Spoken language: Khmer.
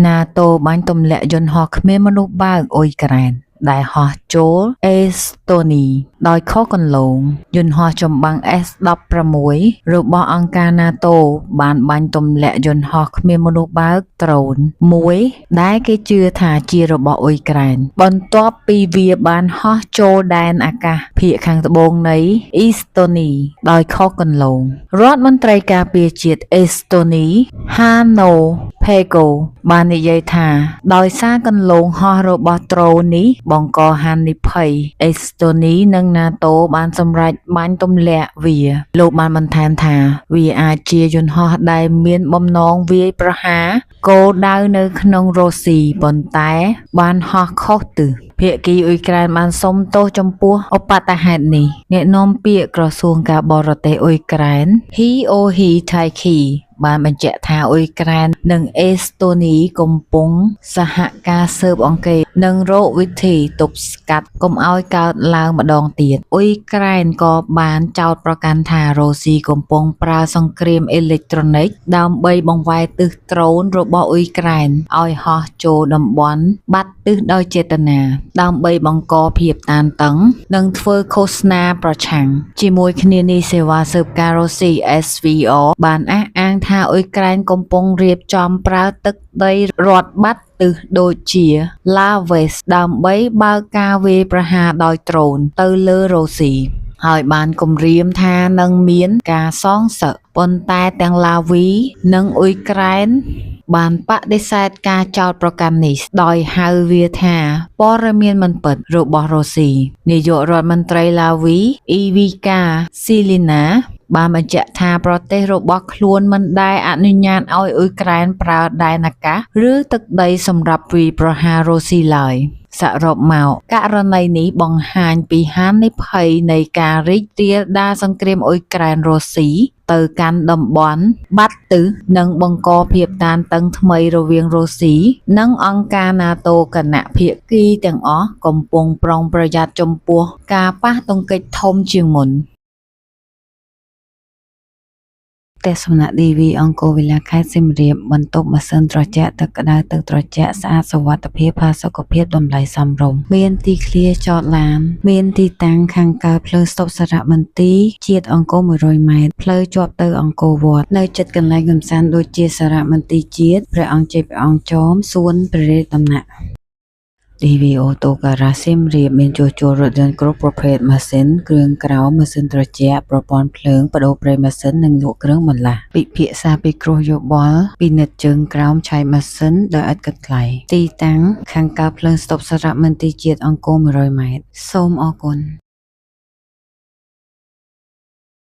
NATO បាញ់ទម្លាក់យន្តហោះគ្មានមនុស្សបើកអ៊ុយក្រែនដែលហោះចូលអេស្តូនីដោយខុសគន្លងយន្តហោះចម្បាំង S-16 របស់អង្គការ NATO បានបាញ់ទម្លាក់យន្តហោះគ្មានមនុស្សបើក ដ្រូន មួយដែលគេជឿថាជារបស់អ៊ុយក្រែន បន្ទាប់ពីវាបានហោះចូលដែនអាកាសភាគខាងត្បូងនៃអេស្តូនីដោយខុសគន្លងរដ្ឋមន្ត្រីការពារជាតិអេស្តូនី ហាណូ ភេកូ បាននិយាយថា ដោយសារគន្លងហោះរបស់ដ្រូននេះបង្កហានិភ័យ អេស្តូនីនិង NATO បានសម្រេចបាញ់ទម្លាក់វា លោកបានបន្ថែមថា វាអាចជាយន្តហោះដែលមានបំណងវាយប្រហារគោលដៅនៅក្នុងរុស្ស៊ីប៉ុន្តែបានហោះខុសទិសភាគីអ៊ុយក្រែនបានសុំទោសចំពោះឧបទ្ទហេតុនេះអ្នកនាំពាក្យក្រសួងការបរទេសអ៊ុយក្រែន ហ៊ីអូហ៊ី ថៃឃី បានបញ្ជាក់ថាអ៊ុយក្រែននិងអេស្តូនីកំពុងសហការស៊ើបអង្កេតនិងរកវិធីទប់ស្កាត់កុំឲ្យកើតឡើងម្ដងទៀតអ៊ុយក្រែនក៏បានចោទប្រកាន់ថារុស្ស៊ីកំពុងប្រើសង្គ្រាមអេឡិចត្រូនិកដើម្បីបង្វែរទិសដ្រូនរបស់អ៊ុយក្រែនឲ្យហោះចូលតំបន់បាត់ទិសដោយចេតនាដើម្បីបង្កភាពតានតឹងនិងធ្វើឃោសនាប្រឆាំងជាមួយគ្នានេះសេវាស៊ើបការរុស្ស៊ី SVR បានអះអាងថាអ៊ុយក្រែនកំពុងរៀបចំប្រើទឹកដីរដ្ឋបាត់ទិសដូចជាឡាវេសដើម្បីបើកការវាយប្រហារដោយដ្រូនទៅលើរុស្ស៊ីហើយបានគំរាមថានឹងមានការសងសឹកប៉ុន្តែទាំងឡាវីនិងអ៊ុយក្រែនបានបដិសេធការចោទប្រកាន់នេះដោយហៅវាថាព័ត៌មានមិនពិតរបស់រុស្ស៊ីនាយករដ្ឋមន្ត្រីឡាវីអ៊ីវីកាស៊ីលីណាបានបញ្ជាក់ថាប្រទេសរបស់ខ្លួនមិនដែលអនុញ្ញាតឲ្យអ៊ុយក្រែនប្រើដែនអាកាសឬទឹកដីសម្រាប់វាយប្រហាររុស្ស៊ីឡើយសរុបមកករណីនេះបង្ហាញពីហានិភ័យនៃការរីករាលដាលសង្គ្រាមអ៊ុយក្រែនរុស្ស៊ីទៅកាន់តំបន់បាត់ទិសនិងបង្កភាពតានតឹងថ្មីរវាងរុស្ស៊ីនិងអង្គការ NATO គណៈភាគីទាំងអស់កំពុងប្រុងប្រយ័ត្នចំពោះការប៉ះទង្គិចធំជាងមុនផ្ទះសំណាក់ DV អង្គរវិឡាខេត្តសៀមរាបបន្ទប់ម៉ាស៊ីនត្រជាក់ទឹកក្តៅទឹកត្រជាក់ស្អាតសុវត្ថិភាពផាសុកភាពតម្លៃសមរម្យមានទីធ្លាចតឡានមានទីតាំងខាងកើតផ្លូវស្តុបសារមន្ទីរជាតិអង្គរ100ម៉ែត្រផ្លូវជាប់ទៅអង្គរវត្តនៅជិតកន្លែងកម្សាន្តដូចជាសារមន្ទីរជាតិព្រះអង្គចេកព្រះអង្គចមសួនព្រះរាជដំណាក់ DV Auto Garage សៀមរាបមានជួសជុលរថយន្តគ្រប់ប្រភេទម៉ាស៊ីនគ្រឿងក្រោមម៉ាស៊ីនត្រជាក់ប្រព័ន្ធភ្លើងប្ដូរប្រេងម៉ាស៊ីននិងលក់គ្រឿងបន្លាស់ពិភាក្សាពិគ្រោះយោបល់ពិនិត្យជើងក្រោមឆែកម៉ាស៊ីនដោយឥតគិតថ្លៃទីតាំងខាងកើតភ្លើងស្តុបសារមន្ទីរជាតិអង្គរ100ម៉ែត្រសូមអរគុណ។